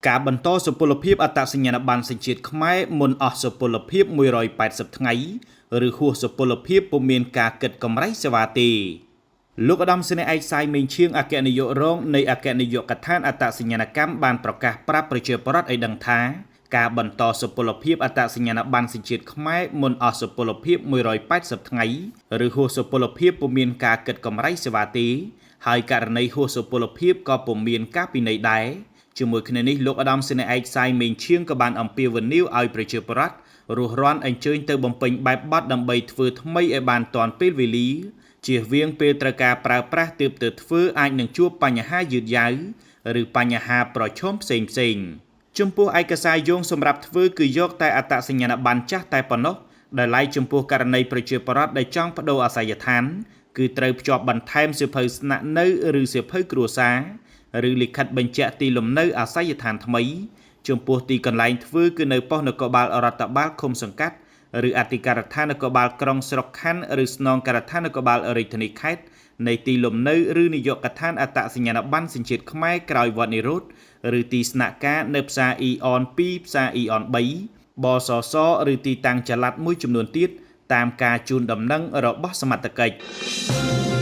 ការបន្តសុពលភាពអត្តសញ្ញាណប័ណ្ណសញ្ជាតិខ្មែរមុនអស់សុពលភាព180ថ្ងៃឬហួសសុពលភាពពុំមានការគិតកម្រៃសេវាទេលោកឧត្តមសេនីយ៍ឯកសាយមេងឈៀងអគ្គនាយករងនៃអគ្គនាយកដ្ឋានអត្តសញ្ញាណកម្មបានប្រកាសប្រាប់ប្រជាពលរដ្ឋឲ្យដឹងថាការបន្តសុពលភាពអត្តសញ្ញាណប័ណ្ណសញ្ជាតិខ្មែរមុនអស់សុពលភាព180ថ្ងៃឬហួសសុពលភាពពុំមានការគិតកម្រៃសេវាទេហើយករណីហួសសុពលភាពក៏ពុំមានការពិន័យដែរជាមួយគ្នានេះលោកឧត្តមសេនីយ៍ឯកសាយមេងឈៀងក៏បានអំពាវនាវឲ្យប្រជាពលរដ្ឋរស់រាន់អញ្ជើញទៅបំពេញបែបបទដើម្បីធ្វើថ្មីឲ្យបានទាន់ពេលវេលាជៀសវាងពេលត្រូវការប្រើប្រាស់ទើបទៅធ្វើអាចនឹងជួបបញ្ហាយឺតយ៉ាវឬបញ្ហាប្រឈមផ្សេងផ្សេងចំពោះឯកសារយោងសម្រាប់ធ្វើគឺយកតែអត្តសញ្ញាណប័ណ្ណចាស់តែប៉ុណ្ណោះដែលឡែកចំពោះករណីប្រជាពលរដ្ឋដែលចង់ប្ដូរអាសយដ្ឋានគឺត្រូវភ្ជាប់បន្ថែមសៀវភៅស្នាក់នៅឬសៀវភៅគ្រួសារឬលិខិតបញ្ជាក់ទីលំនៅអាសយដ្ឋានថ្មីចំពោះទីកន្លែងធ្វើគឺនៅប៉ុស្តិ៍នគរបាលរដ្ឋបាលឃុំសង្កាត់ឬអធិការដ្ឋាននគរបាលក្រុងស្រុកខណ្ឌឬស្នងការដ្ឋាននគរបាលរាជធានីខេត្តនៃទីលំនៅឬនាយកដ្ឋានអត្តសញ្ញាណប័ណ្ណសញ្ជាតិខ្មែរក្រោយវត្តនិរោធឬទីស្នាក់ការនៅផ្សារអ៊ីអន2ផ្សារអ៊ីអន3បសសឬទីតាំងចល័តមួយចំនួនទៀតតាមការជូនដំណឹងរបស់សមត្ថកិច្ច។